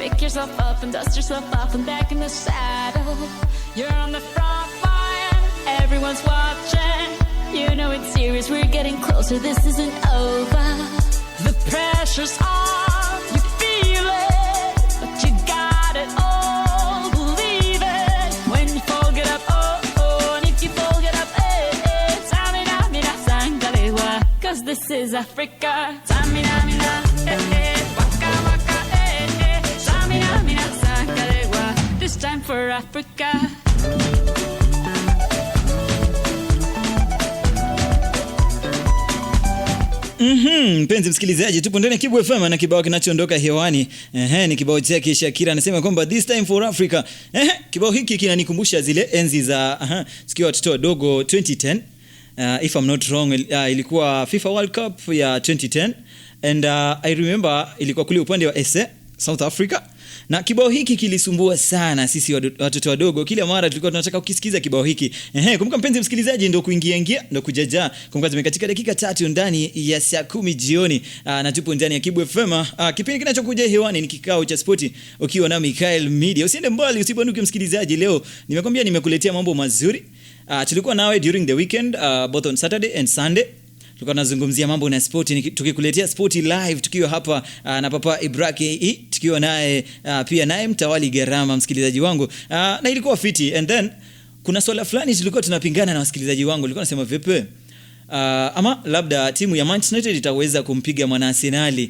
Pick yourself up and dust yourself off and back in the saddle. You're on the front line, everyone's watching. You know it's serious, we're getting closer, this isn't over. The pressure's on, you feel it, but you got it all, believe it. When you fall, get up, oh, oh, and if you fall, get up, eh, eh. Tsamina, mina, zangalewa, 'cause this is Africa. Tsamina, mina, eh, eh, waka, waka, eh, eh. Tsamina, mina, zangalewa, this time for Africa. Mpenzi msikilizaji, tupo ndani ya Kibu FM na kibao kinachoondoka hewani. Ehe, ni kibao chake Shakira anasema kwamba this time for Africa. Ehe, kibao hiki kinanikumbusha zile enzi za tukiwa watoto wadogo 2010. If I'm not wrong, ilikuwa FIFA World Cup ya 2010 and I remember ilikuwa kule upande wa SA, South Africa. Na kibao hiki kilisumbua sana sisi watoto wadogo. Kila mara tulikuwa tunataka kukisikiza kibao hiki. Ehe, kumbuka mpenzi msikilizaji, ndio kuingia ingia, ndio kujajaa. Kumbuka zimekatika dakika 3 ndani ya saa 10 jioni. Na tupo ndani ya Kibu FM. Kipindi kinachokuja hewani ni kikao cha spoti ukiwa na Michael Media. Usiende mbali, usibanduke msikilizaji. Leo nimekwambia nimekuletea mambo mazuri. Tulikuwa nawe during the weekend, both on Saturday and Sunday. Tulikuwa tunazungumzia mambo na spoti, tukikuletea spoti live tukiwa hapa na Papa Ibraki, tukiwa naye pia naye mtawali gharama msikilizaji wangu. Na ilikuwa fiti. And then kuna swala fulani tulikuwa tunapingana na wasikilizaji wangu. Nilikuwa nasema vipi? Ama labda timu ya Manchester United itaweza kumpiga mwana Arsenal,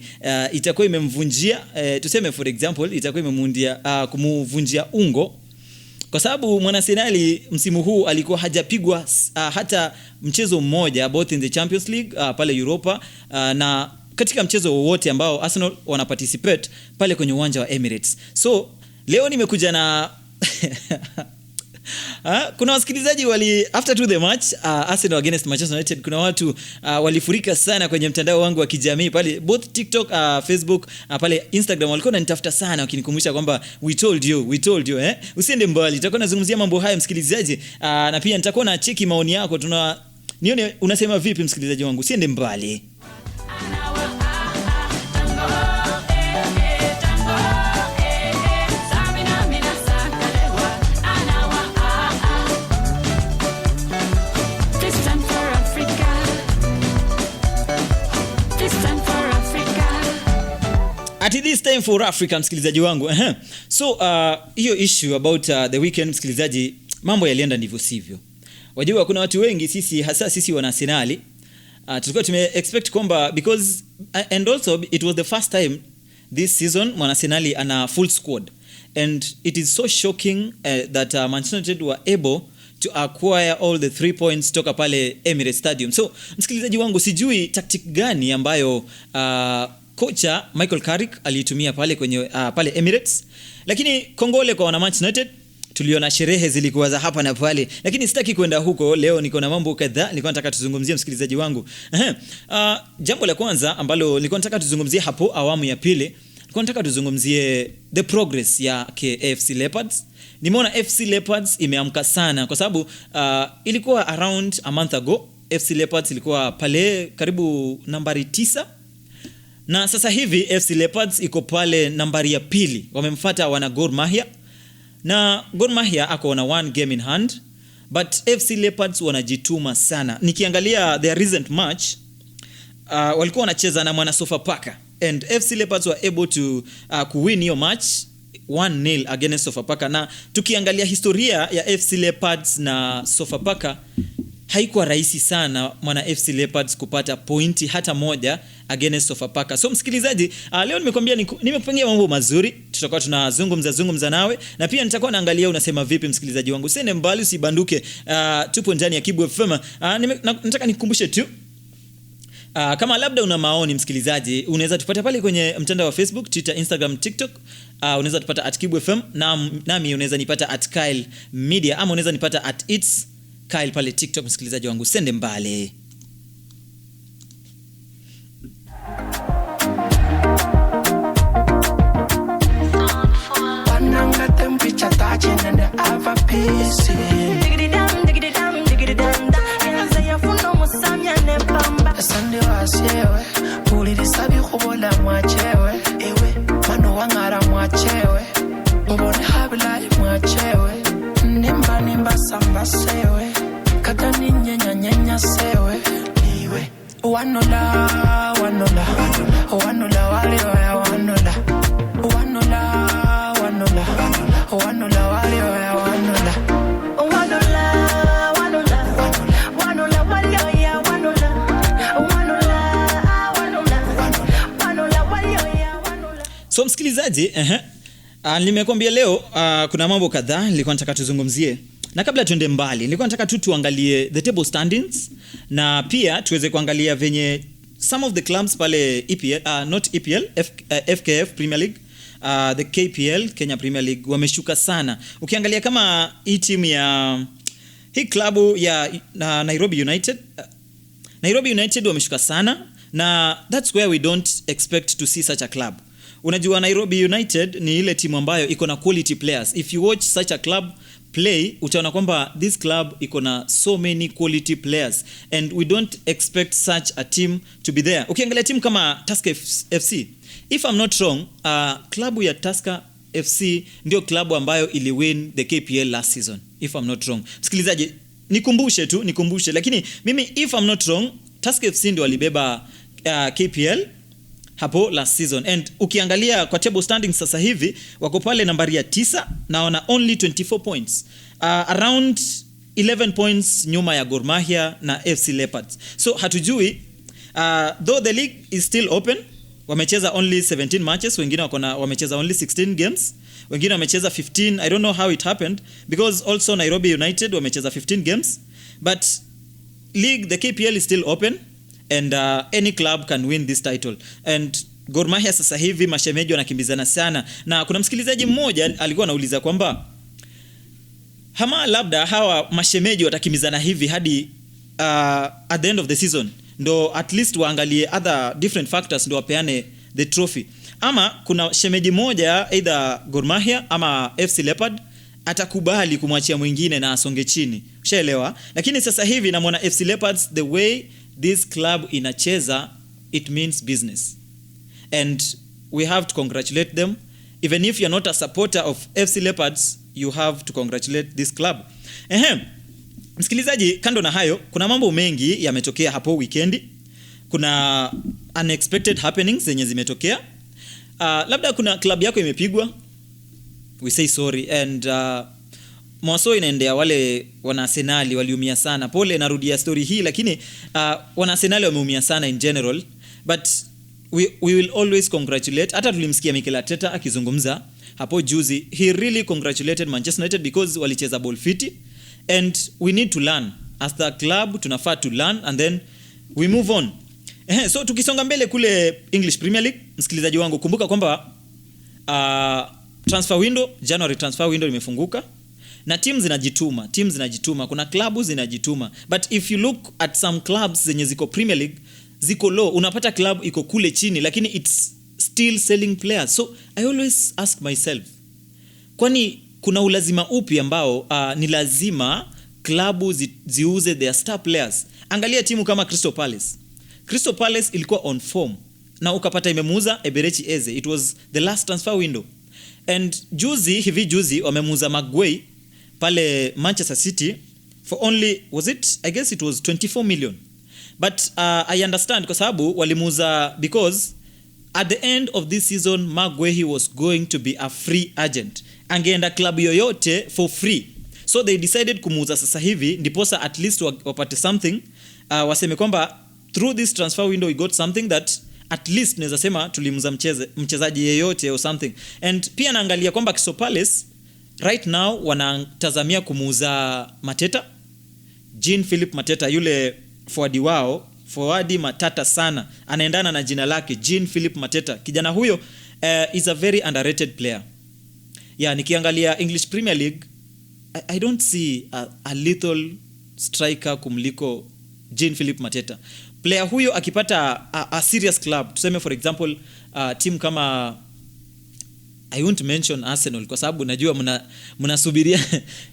itakuwa imemvunjia, tuseme for example itakuwa imemundia kumvunjia ungo, kwa sababu mwana Arsenal msimu huu alikuwa hajapigwa hata mchezo mmoja both in the Champions League pale Europa, na katika mchezo wowote ambao Arsenal wana participate pale kwenye uwanja wa Emirates. So leo nimekuja na kuna wasikilizaji wali after to the match, Arsenal against Manchester United, kuna watu walifurika sana kwenye mtandao wangu wa kijamii pale both TikTok, Facebook, pale Instagram walikuwa wananitafuta sana wakinikumbusha kwamba we told you, we told you, eh? Usiende mbali, nitakuwa nazungumzia mambo haya msikilizaji, na pia nitakuwa na cheki maoni yako, tuna nione unasema vipi msikilizaji wangu. Usiende mbali. This time for Africa. This time for Africa. At this time for Africa, msikilizaji wangu. Ehe. So hiyo issue about the weekend msikilizaji, mambo yalienda ndivyo sivyo. Wajua kuna watu wengi sisi, hasa sisi wana Arsenal, tulikuwa tume expect kwamba because and also it was the first time this season mwana Arsenal ana full squad, and it is so shocking that Manchester United were able to acquire all the 3 points toka pale Emirates Stadium. So msikilizaji wangu, sijui tactic gani ambayo kocha Michael Carrick aliitumia pale kwenye pale Emirates, lakini kongole kwa wana Manchester United. Tuliona sherehe zilikuwa za hapa na pale, lakini sitaki kwenda huko leo. Niko na mambo kadhaa nilikuwa nataka tuzungumzie msikilizaji wangu. Ehe. Jambo la kwanza ambalo nilikuwa nataka tuzungumzie hapo awamu ya pili, nilikuwa nataka tuzungumzie the progress ya AFC Leopards. Nimeona FC Leopards imeamka sana kwa sababu ilikuwa around a month ago FC Leopards ilikuwa pale karibu nambari 9, na sasa hivi FC Leopards iko pale nambari ya pili. Wamemfuata wana Gor Mahia, na Gor Mahia ako na 1 game in hand, but FC Leopards wanajituma sana. Nikiangalia their recent match, walikuwa wanacheza na mwana Sofapaka, and FC Leopards were able to kuwin hiyo match 1-0 against Sofapaka. Na tukiangalia historia ya FC Leopards na Sofapaka, haikuwa rahisi sana mwana FC Leopards kupata pointi hata moja against Sofapaka. So msikilizaji, leo nimekwambia nimekupangia mambo mazuri, tutakuwa tunazungumza zungumza nawe na pia nitakuwa naangalia unasema vipi msikilizaji wangu. Usiende mbali, usibanduke. Tupo ndani ya Kibu FM. Nataka nikukumbushe tu, kama labda una maoni msikilizaji, unaweza tupata pale kwenye mtandao wa Facebook, Twitter, Instagram, TikTok. Unaweza tupata at Kibu FM, na nami unaweza nipata at Kyle Media, ama unaweza nipata at It's Kyle pale TikTok. Msikilizaji wangu, sende mbali. Wananga temperature touching and the other piece. Diggity dam, diggity dam, diggity dam, dam. Yanze ya funo musamya ne pamba. Sande wasiewe, ulirisabi kubola mwachewe. Ewe, mano wangara mwachewe. Wanola, wanola, wanola, wale waya wanola. Wanola, wanola, wanola, wale waya wanola. Wanola, wanola, wanola, walioya, wanola. Wanola, wanola, wanola, walioya, wanola. So msikilizaji, nimekwambia leo kuna mambo kadhaa nilikuwa nataka tuzungumzie, na kabla tuende mbali nilikuwa nataka tu tuangalie the table standings na pia tuweze kuangalia venye some of the clubs pale EPL, not EPL, FKF Premier League, the KPL, Kenya Premier League, wameshuka sana. Ukiangalia kama hii timu ya hii klabu ya Nairobi United, Nairobi United wameshuka sana, na that's where we don't expect to see such a club. Unajua Nairobi United ni ile timu ambayo iko na quality players. If you watch such a club play, utaona kwamba this club iko na so many quality players and we don't expect such a team to be there. Ukiangalia timu kama Tusker FC, if I'm not wrong, klabu ya Tusker FC ndio klabu ambayo iliwin the KPL last season, if I'm not wrong. Msikilizaji, nikumbushe tu, nikumbushe, lakini mimi if I'm not wrong, Tusker FC ndio walibeba KPL hapo last season, and ukiangalia kwa table standing sasa hivi wako pale nambari ya 9 na wana only 24 points, around 11 points nyuma ya Gor Mahia na FC Leopards. So hatujui, though the league is still open, wamecheza only 17 matches, wengine wako na wamecheza only 16 games, wengine wamecheza 15. I don't know how it happened, because also Nairobi United wamecheza 15 games, but league, the KPL is still open and any club can win this title. And Gor Mahia sasa hivi mashemeji wanakimbizana sana, na kuna msikilizaji mmoja alikuwa anauliza kwamba hama labda hawa mashemeji watakimbizana hivi hadi at the end of the season, ndo at least waangalie other different factors ndo wapeane the trophy, ama kuna shemeji moja, either Gor Mahia ama FC Leopard, atakubali kumwachia mwingine na asonge chini, ushaelewa? Lakini sasa hivi namwona FC Leopards, the way this club inacheza, it means business and we have to congratulate them. Even if you're not a supporter of FC Leopards, you have to congratulate this club. Ehem. Msikilizaji, kando na hayo, kuna mambo mengi yametokea hapo weekendi. Kuna unexpected happenings zenye zimetokea. Labda kuna club yako imepigwa, we say sorry, and mwaso inaendea wale wana Arsenali waliumia sana. Pole, narudia story hii, lakini wana Arsenali wameumia sana in general, but we will always congratulate. Hata tulimsikia Mikel Arteta akizungumza hapo juzi, he really congratulated Manchester United because walicheza ball fiti, and we need to learn as the club, tunafaa to learn and then we move on. So tukisonga mbele kule English Premier League, msikilizaji wangu, kumbuka kwamba transfer window, January transfer window imefunguka na team zinajituma, team zinajituma, kuna klabu zinajituma. But if you look at some clubs zenye ziko Premier League, ziko low, unapata club iko kule chini lakini it's still selling players. So I always ask myself, kwani kuna ulazima upi ambao ni lazima klabu ziuze their star players? Angalia timu kama Crystal Palace. Crystal Palace ilikuwa on form na ukapata imemuuza Eberechi Eze. It was the last transfer window, and juzi, hivi juzi, wamemuuza Maguire pale Manchester City for only, was it, I guess it was 24 million. But I understand kwa sababu walimuuza because at the end of this season Maguire was going to be a free agent, angeenda club yoyote for free. So they decided kumuuza sasa hivi ndiposa at least wapate something, waseme kwamba through this transfer window we got something that at least naweza sema tulimuuza mchezaji yeyote or something. And pia naangalia kwamba Crystal Palace right now wanatazamia kumuuza Mateta, Jean Philip Mateta, yule forward wao, forward matata sana, anaendana na jina lake, Jean Philip Mateta. Kijana huyo is a very underrated player. Yeah, nikiangalia English Premier League, I don't see a lethal striker kumliko Jean Philip Mateta. Player huyo akipata a serious club, tuseme for example team kama, I won't mention Arsenal kwa sababu najua mnasubiria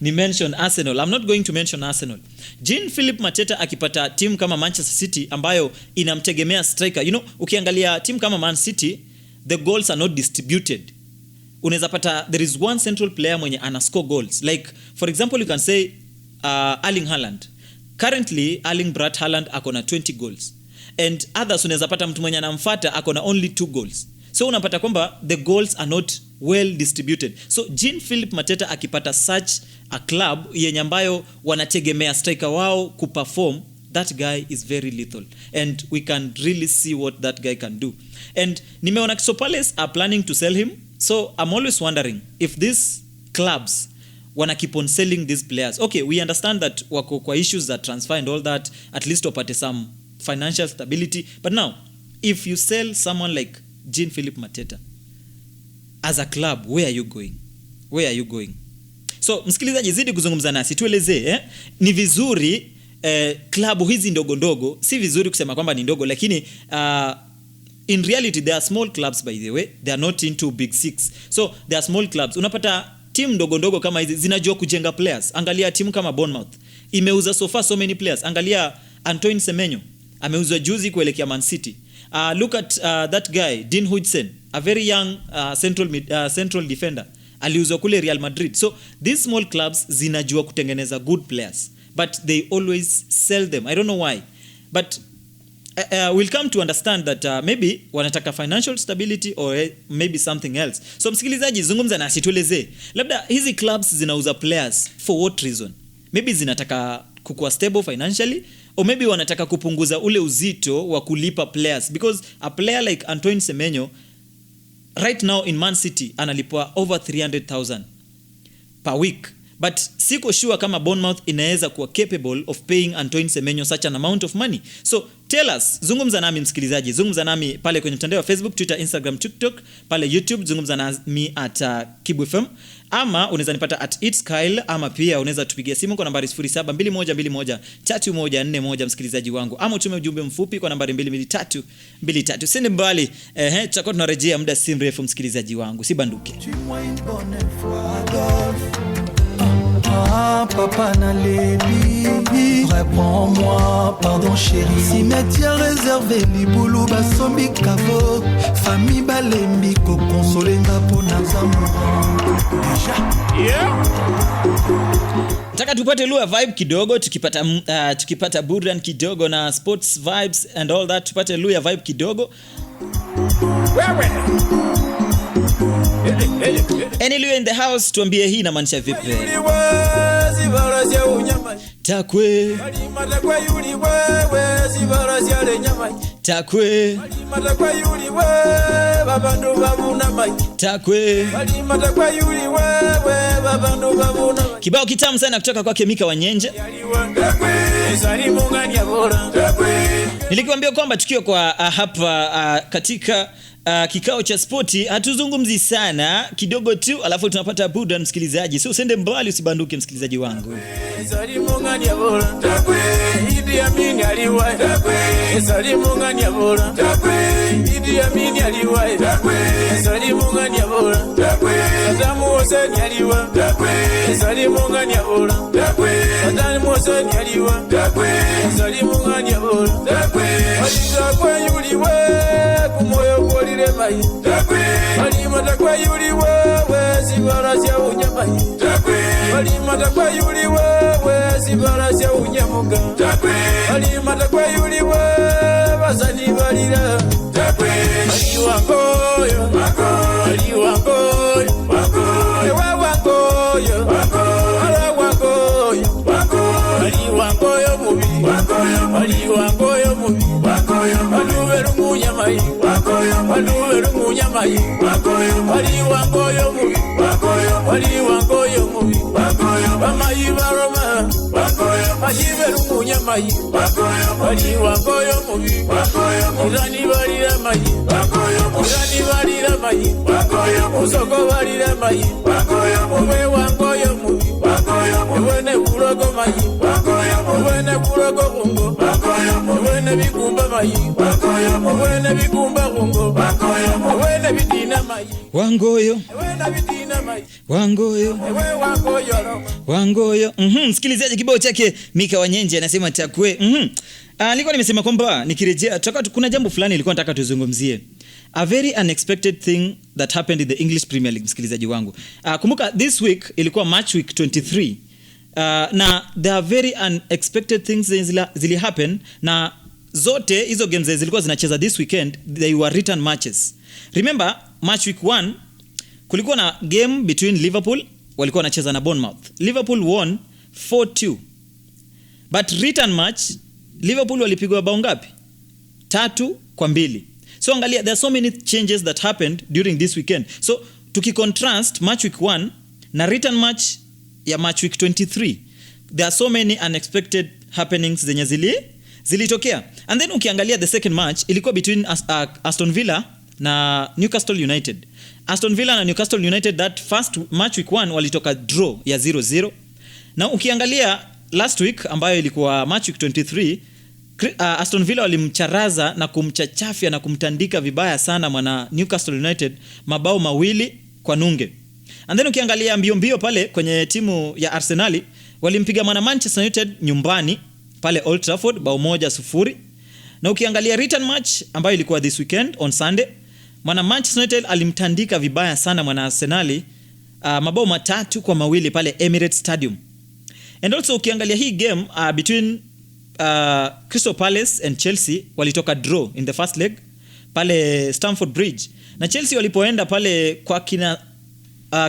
ni mention Arsenal. I'm not going to mention Arsenal. Jean Philip Mateta akipata team kama Manchester City ambayo inamtegemea striker. Ukiangalia team kama Man City, the goals are not distributed. Unaweza pata there is one central player mwenye ana score goals. Like for example you can say Erling Haaland. Currently Erling Braut Haaland ako na 20 goals. And others, unaweza pata mtu mwenye anamfuata ako na only 2 goals. So unapata kwamba the goals are not well distributed. So Jean Philip Mateta akipata such a club yenye ambayo wanategemea striker wao kuperform, that guy is very lethal, and we can really see what that guy can do. And nimeona Crystal Palace are planning to sell him, so I'm always wondering if these clubs wana keep on selling these players. Okay, we understand that wako kwa issues that transfer and all that, at least wapate some financial stability. But now, if you sell someone like Jean Philip Mateta as a club, where are you going? Where are you going? So msikilizaji, zidi kuzungumza nasi, tuelezee, eh? Ni vizuri klabu hizi ndogo ndogo, si vizuri kusema kwamba ni ndogo, lakini in reality they are small clubs. By the way, they are not into big six, so they are small clubs. Unapata timu ndogo ndogo kama hizi zinajua kujenga players. Angalia timu kama Bournemouth imeuza so far so many players. Angalia Antoine Semenyo ameuzwa juzi kuelekea Man City. Look at that guy Dean Huijsen, a very young central defender, aliuzwa kule Real Madrid. So these small clubs zinajua kutengeneza good players, but they always sell them. I don't know why, but we'll come to understand that maybe wanataka financial stability or maybe something else. So msikilizaji, zungumza nasi, tuelezee labda hizi clubs zinauza players for what reason. Maybe zinataka kukuwa stable financially, or maybe wanataka kupunguza ule uzito wa kulipa players, because a player like Antoine Semenyo right now in Man City analipwa over 300,000 per week, but siko sure kama Bournemouth inaweza kuwa capable of paying Antoine Semenyo such an amount of money. So tell us, zungumza nami msikilizaji, zungumza nami pale kwenye mtandao wa Facebook, Twitter, Instagram, TikTok, pale YouTube, zungumza nami at Kibu FM, ama unaweza nipata at It's Kyle, ama pia unaweza tupigia simu kwa nambari 0721213141, msikilizaji wangu, ama utume ujumbe mfupi kwa nambari 22323. Sende mbali, tutakuwa tunarejea muda si mrefu, msikilizaji wangu, sibanduke. Tu-moi une bonne fois, Adolphe. Ah, papa nalebi, réponds-moi, pardon chérie. Cimetière réservé, libulu basombi kavo. Famille balembi, kokonsole nga po naza mourant. Déjà. Nataka tupate Luya vibe kidogo, tukipata burdan kidogo na sports vibes and all that, tupate Luya vibe kidogo. Wewe. Any Luya in the house, tuambie hii inamaanisha vipi? Takwe. Takwe. Takwe. Kibao kitamu sana kutoka kwake Mika Wanyenje. Nilikuambia kwamba tukio kwa hapa katika kikao cha spoti hatuzungumzi sana, kidogo tu, alafu tunapata burudani msikilizaji. So usende mbali, usibanduke msikilizaji wangu. Wangoyo. Wangoyo. Wangoyo. Msikilizaji, kibao chake Mika Wanyenje anasema takwe. Nilikuwa nimesema kwamba nikirejea kuna jambo fulani nilikuwa nataka tuzungumzie. A very unexpected thing that happened in the English Premier League, msikilizaji wangu. Kumbuka this week ilikuwa match week 23. Na there are very unexpected things zili happen, na Zote hizo games zilikuwa zinacheza this weekend, they were return matches. Remember, match week 1 kulikuwa na game between Liverpool, walikuwa wanacheza na Bournemouth. Liverpool won 4-2. But return match Liverpool walipigwa bao ngapi? 3-2. So angalia, there are so many changes that happened during this weekend. So tukicontrast match week 1 na return match ya match week 23, there are so many unexpected happenings zenye zilitokea. And then ukiangalia the second match ilikuwa between Aston Villa na Newcastle United. Aston Villa na Newcastle United, that first match week 1 walitoka draw ya 0-0. Na ukiangalia last week ambayo ilikuwa match week 23, Aston Villa walimcharaza na kumchachafya na kumtandika vibaya sana mwana Newcastle United mabao 2-0. And then ukiangalia mbio mbio pale kwenye timu ya Arsenali, walimpiga mwana Manchester United nyumbani pale Old Trafford bao 1-0. Na ukiangalia return match ambayo ilikuwa this weekend on Sunday, mwana Manchester United alimtandika vibaya sana mwana Arsenali mabao 3-2 pale Emirates Stadium. And also ukiangalia hii game between Crystal Palace and Chelsea, walitoka draw in the first leg pale Stamford Bridge. Na Chelsea walipoenda pale kwa kina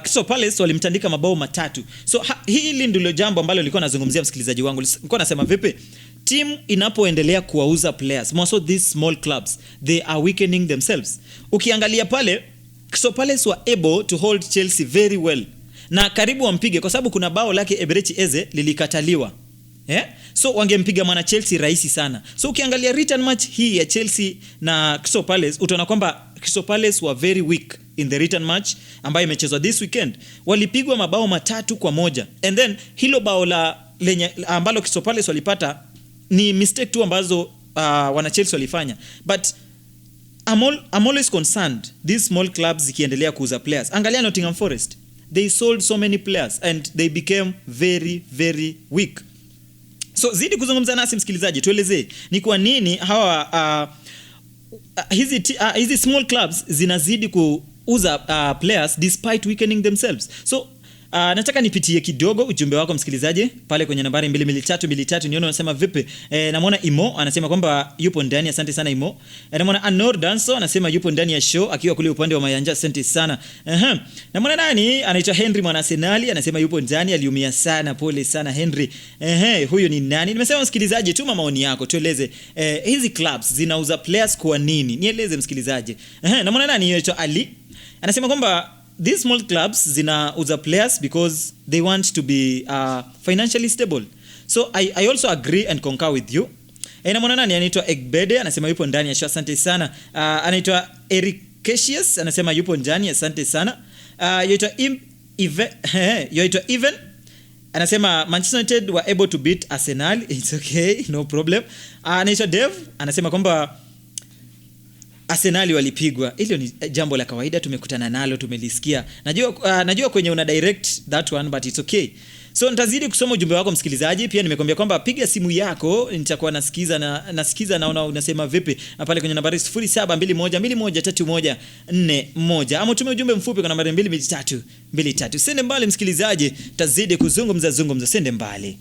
Crystal Palace walimtandika mabao 3. So hili ndilo jambo ambalo nilikuwa nazungumzia, msikilizaji wangu. Nilikuwa nasema vipi? Team inapoendelea kuwauza players, more so these small clubs, they are weakening themselves. Ukiangalia pale Crystal Palace were able to hold Chelsea very well. Na karibu wampige kwa sababu kuna bao lake Eberechi Eze lilikataliwa. So wangempiga mwana Chelsea rahisi sana. So ukiangalia return match hii ya Chelsea na Crystal Palace, utaona kwamba Crystal Palace were very weak in the return match ambayo imechezwa this weekend. Walipigwa mabao 3-1. And then hilo bao la lenye ambalo Crystal Palace walipata ni mistake tu ambazo wana Chelsea walifanya. But I'm always concerned these small clubs zikiendelea kuuza players. Angalia Nottingham Forest. They sold so many players and they became very very weak. So zidi kuzungumza nasi msikilizaji, tuelezee ni kwa nini hawa hizi small clubs zinazidi kuuza players despite weakening themselves. So nataka nipitie kidogo ujumbe wako msikilizaji pale kwenye nambari 22323, nione unasema vipi. Namuona Imo anasema kwamba yupo ndani, asante sana Imo. Namuona Anor Danso anasema yupo ndani ya show akiwa kule upande wa Mayanja, asante sana. Namuona nani anaitwa Henry mwana Arsenali anasema yupo ndani, aliumia sana, pole sana Henry. Huyu ni nani? Nimesema msikilizaji, tuma maoni yako, tueleze hizi clubs zinauza players kwa nini? Nieleze msikilizaji. Namuona nani anaitwa Ali anasema kwamba these small clubs zinauza players because they want to be financially stable. So I also agree and concur with you. Namwona nani anaitwa Egbede anasema yupo ndani ya show, asante sana. Anaitwa Eric Cassius anasema yupo ndani, asante sana. Yoitwa Even anasema Manchester United were able to beat Arsenal, it's okay, no problem. Anaitwa Dev anasema kwamba Arsenali walipigwa. Hilo ni jambo la kawaida, tumekutana nalo, tumelisikia. Najua kwenye una direct that one, but it's okay. So nitazidi kusoma ujumbe wako msikilizaji. Pia nimekwambia kwamba piga simu yako, nitakuwa nasikiza na nasikiza naona unasema vipi na pale kwenye nambari 0721213141 ama tume ujumbe mfupi kwa nambari 22323. Sende mbali msikilizaji, tazidi kuzungumza zungumza, sende mbali.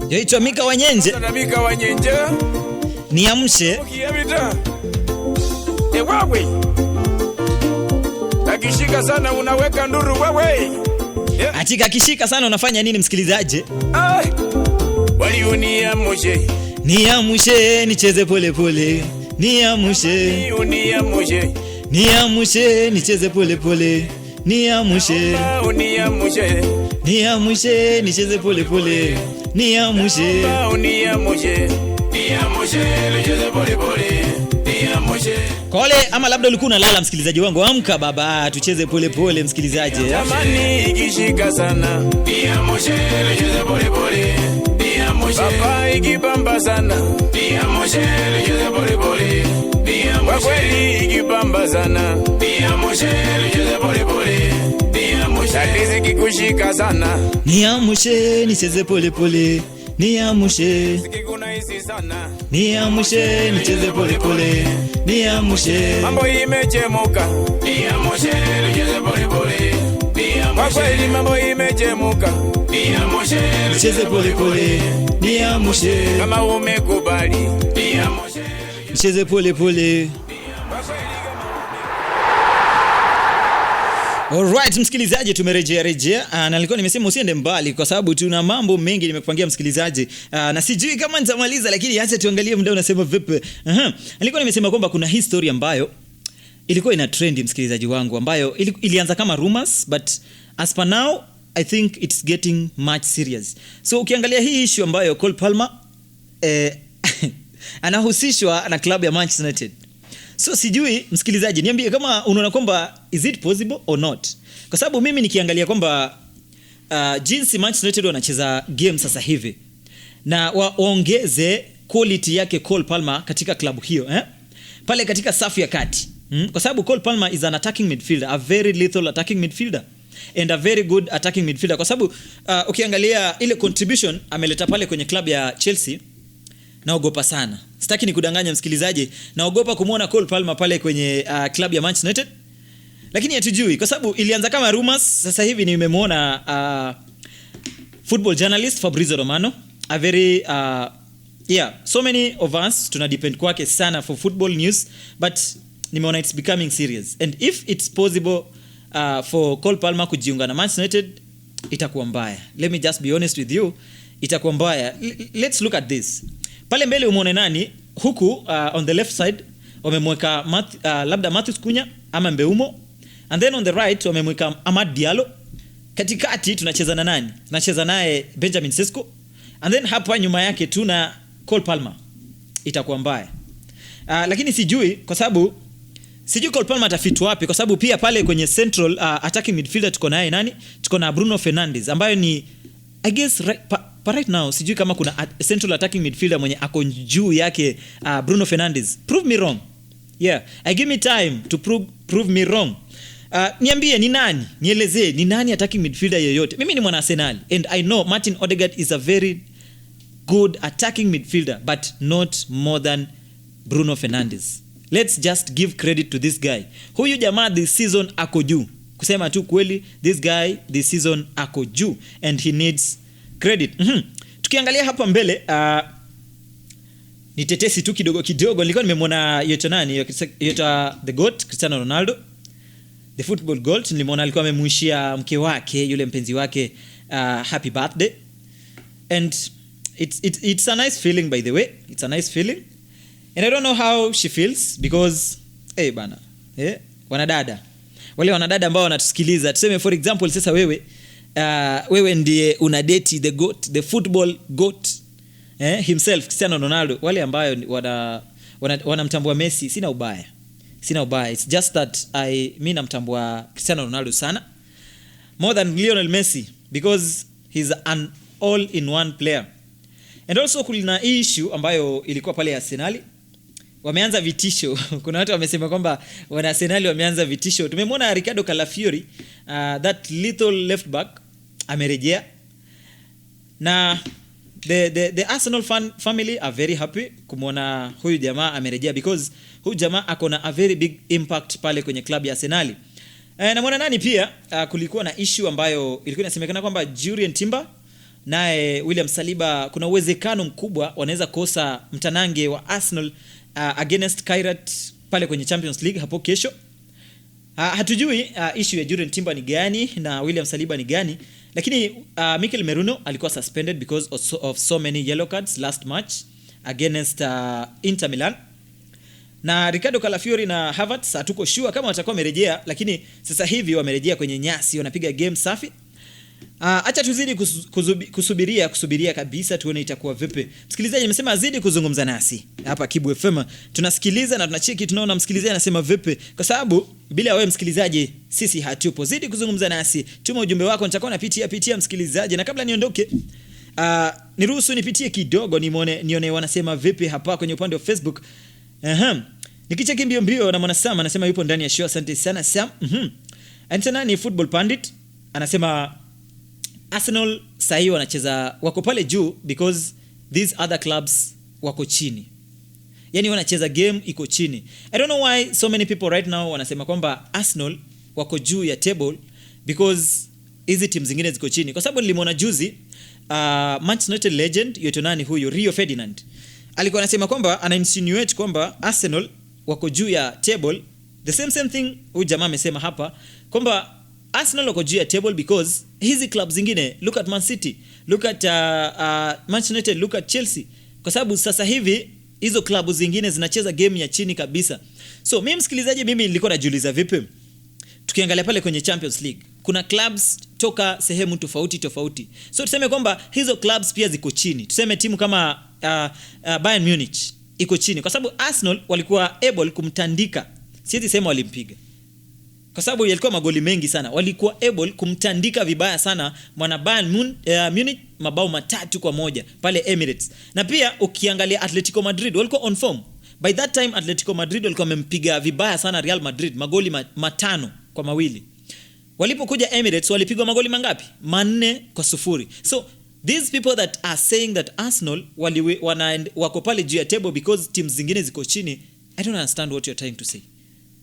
Yoitwa Mika Wanyenje. Mika Wanyenje. Niamshe. Wewe. Akishika sana unaweka nduru wewe. Yeah. Atika kishika sana unafanya nini msikilizaji? Waliuniamshe. Niamshe nicheze pole pole. Niamshe. Uniamshe. Niamshe nicheze pole pole. Niamshe. Uniamshe. Niamshe nicheze pole pole. Niamshe. Uniamshe. Niamshe nicheze pole pole. Niamshe. Kole ama labda ulikuwa unalala msikilizaji wangu, amka baba tucheze pole pole msikilizaji. Jamani ikishika sana. Niamshe nicheze pole pole. Niamshe. Baba ikibamba sana. Niamshe nicheze pole pole. Niamshe. Kweli ikibamba sana. Niamshe nicheze pole pole. Niamshe. Tatizo kikushika sana. Niamshe nicheze pole pole. Niamushe. Sikikunahisi sana. Niamushe, nicheze polepole, niamushe. Mambo imechemuka. Niamushe, nicheze polepole. Kwa kweli mambo imechemuka. Niamushe, nicheze polepole, niamushe. Kama umekubali. Niamushe, nicheze polepole. Alright, msikilizaji, tumerejea rejea, na nilikuwa nimesema usiende mbali kwa sababu tuna mambo mengi nimekupangia msikilizaji, na sijui kama nitamaliza, lakini acha tuangalie muda unasema vipi. Nilikuwa nimesema kwamba kuna history ambayo ilikuwa ina trend, msikilizaji wangu, ambayo ilianza kama rumors, but as per now I think it's getting much serious. So ukiangalia hii issue ambayo Cole Palmer anahusishwa na klabu ya Manchester United. So sijui msikilizaji, niambie kama unaona kwamba is it possible or not. Kwa sababu mimi nikiangalia kwamba jinsi Manchester United wanacheza game sasa hivi na waongeze quality yake Cole Palmer katika klabu hiyo, pale katika safu ya kati. Kwa sababu Cole Palmer is an attacking midfielder, a very lethal attacking midfielder and a very good attacking midfielder. Kwa sababu ukiangalia ile contribution ameleta pale kwenye klabu ya Chelsea, naogopa sana. Sitaki nikudanganya msikilizaji, naogopa kumuona Cole Palmer pale kwenye klabu ya Manchester United. Lakini hatujui kwa sababu ilianza kama rumors. Sasa hivi nimemuona football journalist Fabrizio Romano, a very yeah, so many of us tuna depend kwake sana for football news, but nimeona it's becoming serious, and if it's possible for Cole Palmer kujiunga na Manchester United, itakuwa mbaya. Let me just be honest with you, itakuwa mbaya. Let's look at this. Pale mbele umuone nani huku, on the left side wamemweka labda Matheus Cunha ama Mbeumo, and then on the right wamemweka Amad Diallo. Katikati tunacheza na nani? Tunacheza naye Benjamin Sesko, and then hapa nyuma yake tuna Cole Palmer. Itakuwa mbaya. Lakini sijui kwa sababu sijui Cole Palmer atafit wapi, kwa sababu pia pale kwenye central attacking midfielder tuko naye nani? Tuko na Bruno Fernandes ambayo ni I guess right, pa right now sijui kama kuna central attacking midfielder mwenye ako juu yake Bruno Fernandes. Prove me wrong. Yeah, I give me time to prove me wrong. Niambie ni nani? Nielezee ni nani attacking midfielder yeyote. Mimi ni mwana Arsenal and I know Martin Odegaard is a very good attacking midfielder, but not more than Bruno Fernandes. Let's just give credit to this guy. Huyu jamaa this season ako juu. Kusema tu kweli, this guy this season ako juu and he needs credit. Tukiangalia hapa mbele, ni tetesi tu kidogo kidogo. Nilikuwa nimemwona yote nani, yote the GOAT Cristiano Ronaldo, the football GOAT. Nilimwona alikuwa amemuishia mke wake, yule mpenzi wake, happy birthday, and it's a nice feeling, by the way. It's a nice feeling, and I don't know how she feels because hey bana, wanadada, wale wanadada ambao wanatusikiliza, tuseme for example sasa wewe, wewe ndiye una date the GOAT, the football GOAT, himself Cristiano Ronaldo. Wale ambayo wanamtambua Messi, sina ubaya, sina ubaya, it's just that mi namtambua Cristiano Ronaldo sana more than Lionel Messi because he's an all in one player. And also kuna issue ambayo ilikuwa pale Arsenal, wameanza vitisho. Kuna watu wamesema kwamba wana Arsenal wameanza vitisho. Tumemwona Ricardo Calafiori, that little left back, amerejea, na the Arsenal fan family are very happy kumwona huyu jamaa amerejea, because huyu jamaa ako na a very big impact pale kwenye club ya Arsenal. Na mwana nani pia, kulikuwa na issue ambayo ilikuwa inasemekana kwamba Jurrien Timber naye William Saliba kuna uwezekano mkubwa wanaweza kosa mtanange wa Arsenal against Kairat pale kwenye Champions League hapo kesho. Hatujui issue ya Jurrien Timber ni gani na William Saliba ni gani, lakini Mikel Merino alikuwa suspended because of so many yellow cards last match against Inter Milan. Na Ricardo Calafiori na Havertz hatuko sure kama watakuwa wamerejea, lakini sasa hivi wamerejea kwenye nyasi, wanapiga game safi. Acha tuzidi kusubiria kabisa tuone itakuwa vipi. Msikilizaji amesema azidi kuzungumza nasi hapa Kibu FM. Tunasikiliza na tunacheki, tunaona msikilizaji anasema vipi, kwa sababu bila wewe msikilizaji sisi hatupo. Zidi kuzungumza nasi, tuma ujumbe wako, nitakuwa napitia pitia msikilizaji. Na kabla niondoke, niruhusu nipitie kidogo nione wanasema vipi hapa kwenye upande wa Facebook. Nikicheki mbio mbio na mwana Sam anasema yupo ndani ya show, asante sana Sam. Anasema ni Football Pandit anasema Arsenal sahii wanacheza, wako pale juu because these other clubs wako chini, yani wanacheza game iko chini. I don't know why so many people right now wanasema kwamba Arsenal wako juu ya table because hizi timu zingine ziko chini, kwa sababu nilimwona juzi Manchester United legend yote, nani huyu, Rio Ferdinand, alikuwa anasema kwamba ana insinuate kwamba Arsenal wako juu ya table. The same same thing huyu jamaa amesema hapa kwamba Arsenal wako juu ya table because hizi club zingine, look at Man City, look at Manchester United, look at Chelsea, kwa sababu sasa hivi hizo klabu zingine zinacheza game ya chini kabisa. So mimi, msikilizaji, mimi nilikuwa najiuliza vipi, tukiangalia pale kwenye Champions League kuna clubs toka sehemu tofauti tofauti, so tuseme kwamba hizo clubs pia ziko chini. Tuseme timu kama Bayern Munich iko chini kwa sababu Arsenal walikuwa able kumtandika, siwezi sema walimpiga kwa sababu yalikuwa magoli mengi sana, walikuwa able kumtandika vibaya sana mwana Bayern Munich mabao 3-1 pale Emirates. Na pia ukiangalia Atletico Madrid walikuwa on form by that time. Atletico Madrid walikuwa wamempiga vibaya sana Real Madrid magoli 5-2. Walipokuja Emirates walipigwa magoli mangapi? 4-0. So these people that are saying that Arsenal wako pale juu ya table because teams zingine ziko chini, I don't understand what you're trying to say.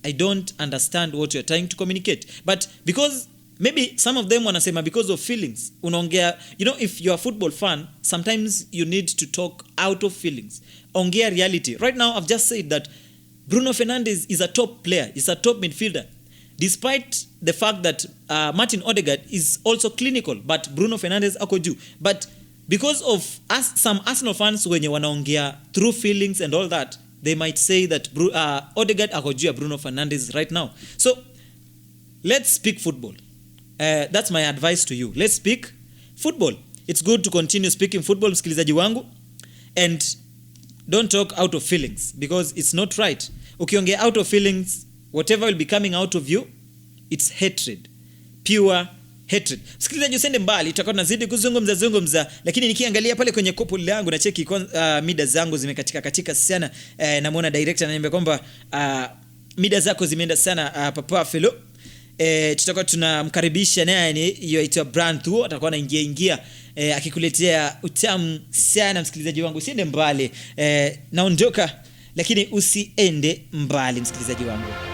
I don't understand what you're trying to communicate. But because maybe some of them wanasema because of feelings. Unaongea, if you're a football fan, sometimes you need to talk out of feelings. Ongea reality. Right now, I've just said that Bruno Fernandes is a top player, is a top midfielder. Despite the fact that Martin Odegaard is also clinical, but Bruno Fernandes ako juu. But because of us, some Arsenal fans wenye wanaongea through feelings and all that, they might say that Odegaard ako juu ya Bruno Fernandes right now. So let's speak football. That's my advice to you. Let's speak football. It's good to continue speaking football, msikilizaji wangu, and don't talk out of feelings because it's not right. Ukiongea out of feelings, whatever will be coming out of you, it's hatred, pure hatred. Msikilizaji, usiende mbali, tutakuwa tunazidi kuzungumza zungumza, lakini nikiangalia pale kwenye kopo langu na cheki mida zangu zimekatika katika sana. Namuona director ananiambia kwamba mida zako zimeenda sana, Papa Felo. Tutakuwa tunamkaribisha naye ni yaitwa Brand Thuo, atakuwa anaingia ingia akikuletea utamu sana. Msikilizaji wangu, usiende mbali, naondoka lakini usiende mbali msikilizaji wangu.